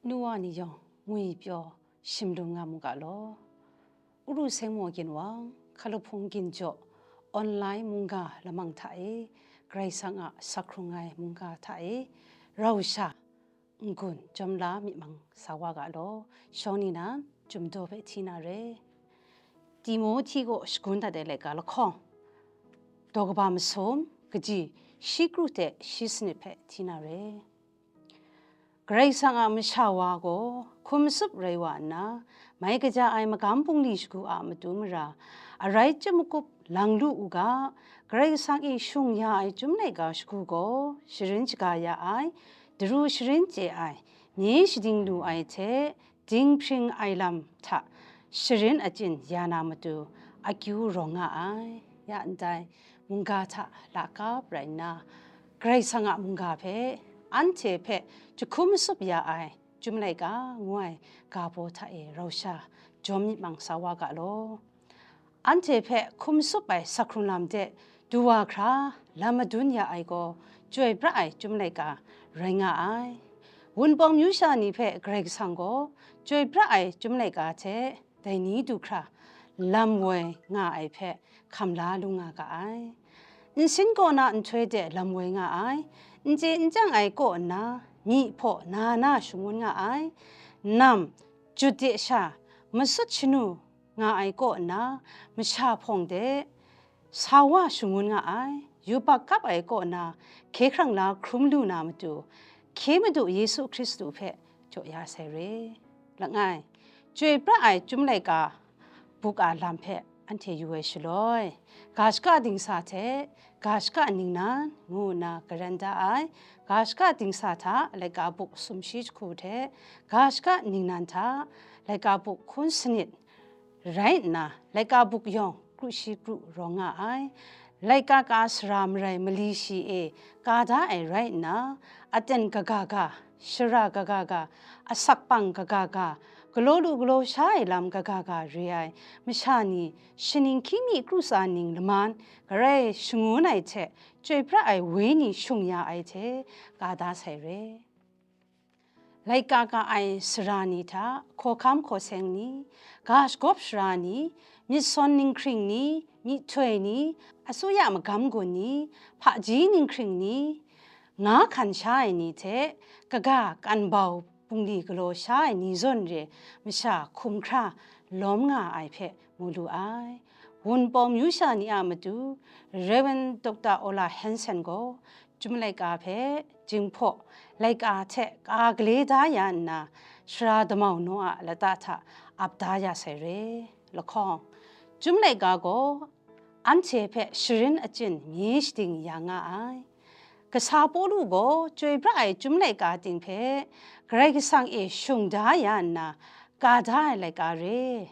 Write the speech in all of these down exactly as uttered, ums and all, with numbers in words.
Nu wa ni yawng ngwi pyaw shim lu nga mu ga law. Uru Seng Maw Ginwang, Hkalahpung Ginjaw, online mungga lamang hta e, Karai Kasang a sak hkrung ai mungga hta e, rau sha n-gun jawm la myit mang sa wa ga law, shawng ningnan Chyum Daw hpe hti na re. Timohti kaw shagun dat ai laika lahkawng, daw kaba masum, kaji shi kru hte shi sanit hpe hti na re. Karai Kasang a masha wa gaw hkum tsup rai wa nna, mai kaja ai magam bungli shagu a matu mara, arai chyum makup lang lu u ga, Karai Kasang e shung ya ai Chyum laika shagu gaw sharin shaga ya ai, daru sharin chye ai, myi shading lu ai hte, dinghpring ai lam hta sharin achyin ya na matu akyu rawng nga ai. Ya ndai mungga hta lakap rai nna, Karai Kasang a mungga hpe, anhte hpe jahkum tsup ya ai Chyum laika ngu ai ga baw hta e rau sha jawm myit mang sa wa ga law. Anhte hpe hkum tsup ai sak hkrung lam de du wa hkra lam madun ya ai gaw, chyoi pra ai Chyum laika rai nga ai. Wunpawng myu sha ni hpe Karai Kasang gaw chyoi pra ai Chyum laika hte dai ni du hkra lam woi nga ai hpe hkam la lu nga ga ai. Nsin kaw na nhtoi de lam woi nga ai, n chye n chyang ai kaw nna myi hpaw na na shangun nga ai, nam, jut de sha, masut shanu nga ai kaw nna masha hpawng de sa wa shangun nga ai, yubak kap ai kaw nna hkye hkrang la hkrum lu na matu, hkye Madu Yesu Hkristu hpe jaw ya sai re. Langai, chyoi pra ai Chyum laika buk a lam hpe anhte yu ai shaloi, ga shaka dingsa hte ga shaka ningnan ngu nna garan da ai, ga shaka dingsa hta laika buk sumshi jahku hte ga shaka ningnan hta laika buk hkun sanit rai nna, laika buk yawng kru shi kru rawng nga ai. Laika ka sara marai mali shi e ka da ai rai nna, aten kaga ga, shara kaga ga, asak pang kaga ga, galaw lu galaw sha ai lam kaga ga re ai masha ni, shaning hkying mi kru tsa ning laman garai shangun ai hte, chyoi pra ai wenyi shung ya ai hte ka da sai re. Laika ka ai sara ni hta, hkawhkam hkawseng ni, ga shagawp sara ni, myit sawn ninghkring ni, myihtoi ni, asuya magam gun ni, hpaji ninghkring ni, nga hkan sha ai ni hte, kaga kanbau bungli galaw sha ai ni zawn re masha hkum hkra lawm nga ai hpe mu lu ai. Wunpawng myu sha ni a matu, Rev. Dr. Ola Hanson gaw, Chyum laika hpe, Jinghpaw laika hte ka gale da ya nna, Sara damau naw a lata hta ap da ya sai re. Lahkawng, Chyum laika gaw anhte hpe sharin achyin myi shading ya nga ai. Kasa Pawlu gaw chyoi pra ai Chyum laika ting hpe Karai Kasang e shung da ya nna, ka da ai laika re.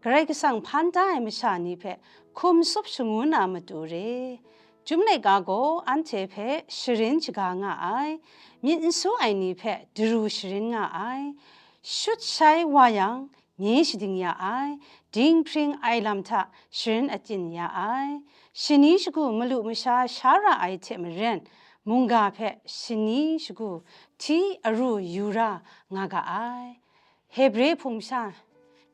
Karai Kasang hpan da ai masha ni hpe hkum tsup shangun na matu re. Chyum laika gaw anhte hpe sharin shaga nga ai, myit n su ai ni hpe daru sharin nga ai, shut shai wa yang, myi shading ya ai, dinghpring ai lam hta sharin achyin ya ai, shani shagu malu masha sha ra ai hte maren, mungga hpe shani shagu hti aru yu ra nga ga ai. Hebre hpung sha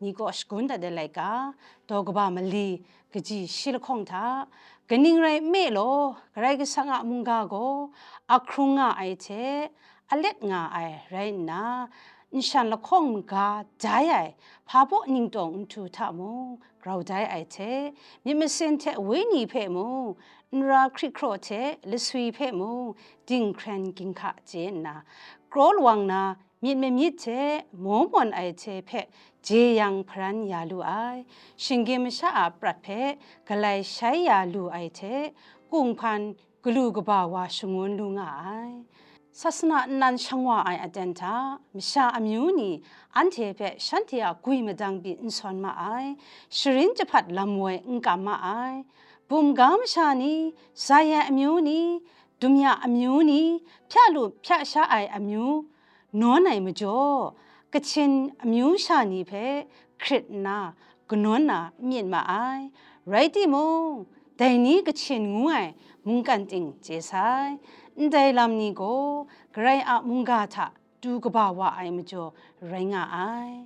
ni kaw shagun dat ai laika, daw kaba mali, kaji shi lahkawng hta, kaning rai nme law, Karai Kasang a mungga gaw ahkrung nga ai hte alet nga ai rai nna, nshan lahkawng maga dai ai hpa baw ningtawng nhtu hta mung grau dai ai hte, myit masin hte wenyi hpe mung, nra hkrit hkraw hte laswi hpe mung, dinghkren ginhka chye nna, kraw lawang na, myit mamyit hte maw mawn ai hte hpe jeyang hparan ya lu ai, shinggyim masha a prat hpe galai shai ya lu ai hte, kunghpan galu kaba wa shangun lu nga ai. Sasana nnan shang wa ai aten hta, masha amyu ni anhte hpe shanhte a gwi madang pyi n sawn ma ai, sharin jahpat lam woi n kam ma ai, bum ga masha ni, zai ai amyu ni, dumya amyu ni, hpya lu hpya sha ai amyu, nawn ai majaw, Kachin amyu sha ni hpe hkrit nna kanawn na n myit ma ai. Rai timung, dai ni Kachin ngu ai mungkan ting chye sai. Ndai lam ni gaw Karai a mungga hta du kaba wa ai majaw rai nga ai.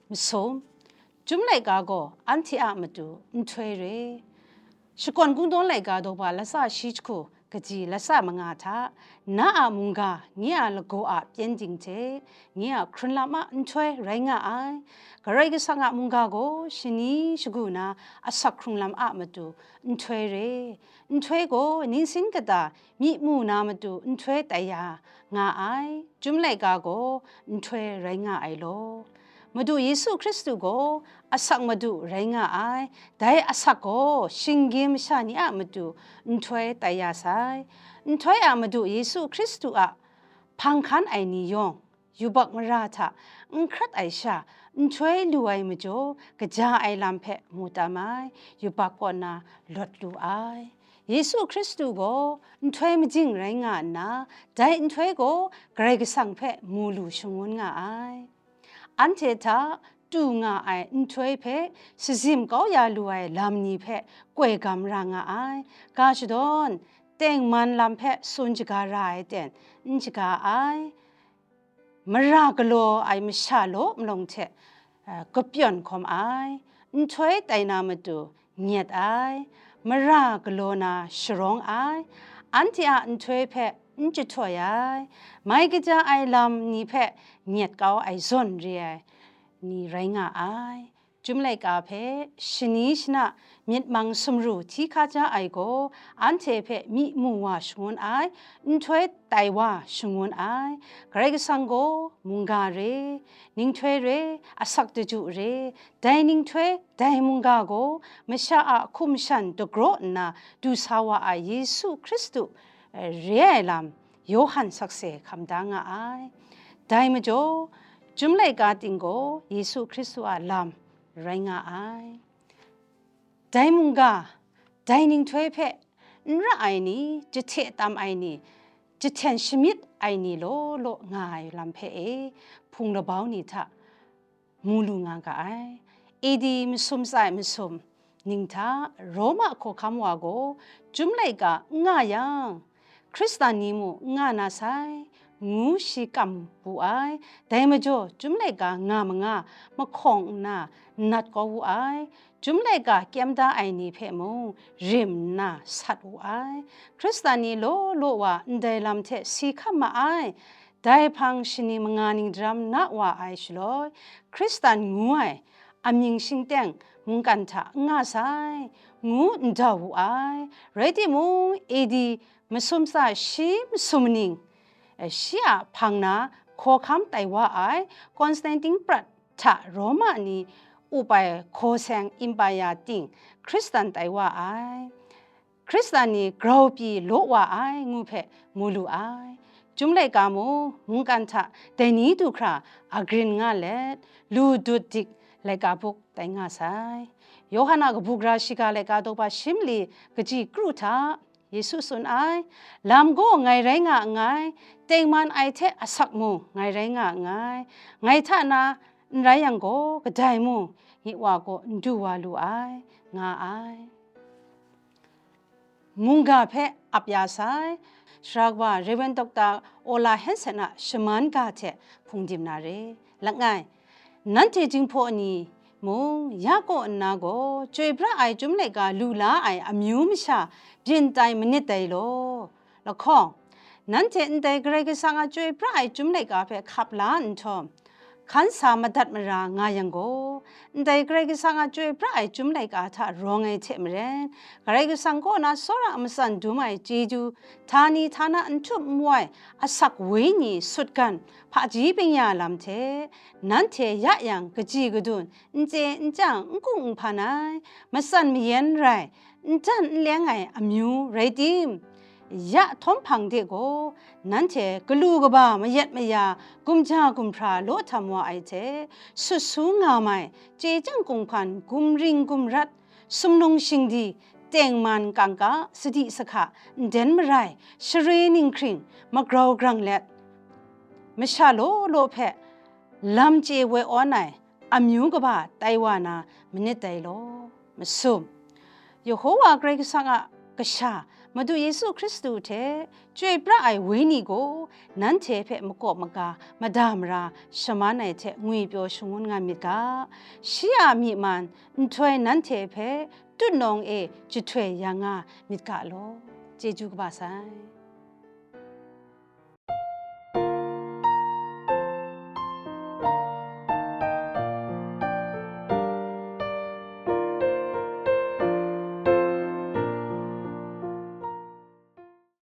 Masum, Chyum laika gaw anhte a matu nhtoi re. Shakawn Kungdawn laika daw ba latsa shi jahku kaji latsa manga hta, na a mungga nye a lagaw a pyengdin hte nye a hkrunlam a nhtoi rai nga ai. Karai Kasang a mungga gaw shani shagu na asak hkrunlam a matu nhtoi re. Nhtoi gaw ningsin kata myi mu na matu nhtoi tai ya nga ai. Chyum laika gaw nhtoi rai nga ai law. Madu Yesu Hkristu gaw asak madu rai nga ai. Dai asak gaw shinggyim masha ni a matu nhtoi tai ya sai. Nhtoi a Madu Yesu Hkristu a hpang hkan ai ni yawng, yubak mara hta n hkrat ai sha, nhtoi lu ai majaw, kaja ai lam hpe mu tam ai, yubak kaw na lawt lu ai. Yesu Hkristu gaw nhtoi majing rai nga nna, dai nhtoi gaw Karai Kasang hpe mu lu shangun nga ai. Anhte hta tu nga ai nhtoi hpe shazim kau ya lu ai lam ni hpe koi gam ra nga ai. Ga shadawn, tengman lam hpe tsun shaga ra ai ten n shaga ai. Mara galaw ai masha law malawng hte, eh, kapyawn hkawm ai, nhtoi tai na matu nyet ai, mara galaw na sharawng ai, anhte a nhtoi hpe n jahtoi ai, mai kaja ai lam ni hpe nyet kau ai zawn re ai ni rai nga ai. Chyum laika hpe shani shana myit mang sumru hti hkaja ai gaw, anhte hpe myi mu wa shangun ai, nhtoi tai wa shangun ai. Karai Kasang gaw mungga re, ninghtoi re, asak daju re, dai ninghtoi, dai mungga gaw masha a hkum shan dagraw nna du sa wa ai Yesu Hkristu, eh, re ai lam Yawhan sakse hkam da nga ai. Dai majaw, Chyum laika ting gaw Yesu Hkristu a lam rai nga ai. Dai mungga, dai ninghtoi hpe n ra ai ni, jahte tam ai ni, jahten shamyit ai ni law law nga ai lam hpe e, hpung labau ni hta mu lu nga ga ai. A D masum tsai masum ning hta Roma hkawhkam wa gaw Chyum laika n nga yang, Hkristan ni mung n nga na sai, ngu shi kam wu ai. Dai majaw, Chyum laika nga manga mahkawng nna nat kau wu ai. Chyum laika kyem da ai ni hpe mung rim nna sat wu ai. Hkristan ni law law wa ndai lam hte si hkam ma ai. Dai hpang shani manga ning daram na wa ai shaloi, Hkristan ngu ai amying shingteng mungkan hta n nga sai, ngu ndau wu ai. Rai timung, A D masum tsa shi masum ning, eh, shi a hpang na hkawhkam tai wa ai Konstantin prat hta Roma ni up ai hkaw seng empire ting Hkristan tai wa ai. Hkristan ni grau pyi law wa ai ngu hpe mu lu ai. Chyum laika mung, mungkan hta dai ni du hkra agrin nga let, lu dut dik laika buk tai nga sai. Yawhan a kabu gara shiga laika daw ba shi mali kaji kru hta Yesu tsun ai, lam gaw ngai rai nga nngai, tengman ai hte asak mung ngai rai nga nngai, ngai hta na n rai yang gaw, kadai mung nye Wa kaw n du wa lu ai, nga ai. Mungga hpe ap ya sai, Sara Kawa Rev. Dr. Ola Hanson a shaman ga hte hpungdim na re. Langai, nanhte Jinghpaw ni mung, ya kaw nna gaw, chyoi pra ai Chyum laika lu la ai amyu masha byin tai manit dai law. Lahkawng, nanhte ndai Karai Kasang a chyoi pra ai Chyum laika hpe hkap la nhtawm, hkan sa madat mara nga yang gaw, ndai Karai Kasang a chyoi pra ai Chyum laika hta rawng ai hte maren, Karai Kasang kaw na tsawra a matsan dum ai chyeju, htani htana n htup n wai, asak wenyi sutgan, hpaji bingya lam hte, nanhte ya yang kaji kadun, n chye n chyang, n kung n hpan ai, matsan mayan rai, n dan n leng ai amyu rai tim, ya htawm hpang de gaw, nanhte galu kaba mayat maya, gumja gumhpra law htam wa ai hte, sut su nga mai, chye chyang kunghpan, gumring gumrat, sumnung shingdi, tengman kangka, sadi sahka, nden marai, share ninghkring, magrau grang let, masha law law hpe lam chye woi awn ai amyu kaba tai wa na manit dai law. Masum, Yehowa Karai Kasang a kasha Madu Yesu Hkristu hte chyoi pra ai Wenyi gaw nanhte hpe makawp maga, mada mara shaman ai hte ngwipyaw shangun nga myit ga, shi a myi man nhtoi nanhte hpe tutnawng e jahtoi ya nga myit ga law. Chyeju kaba sai.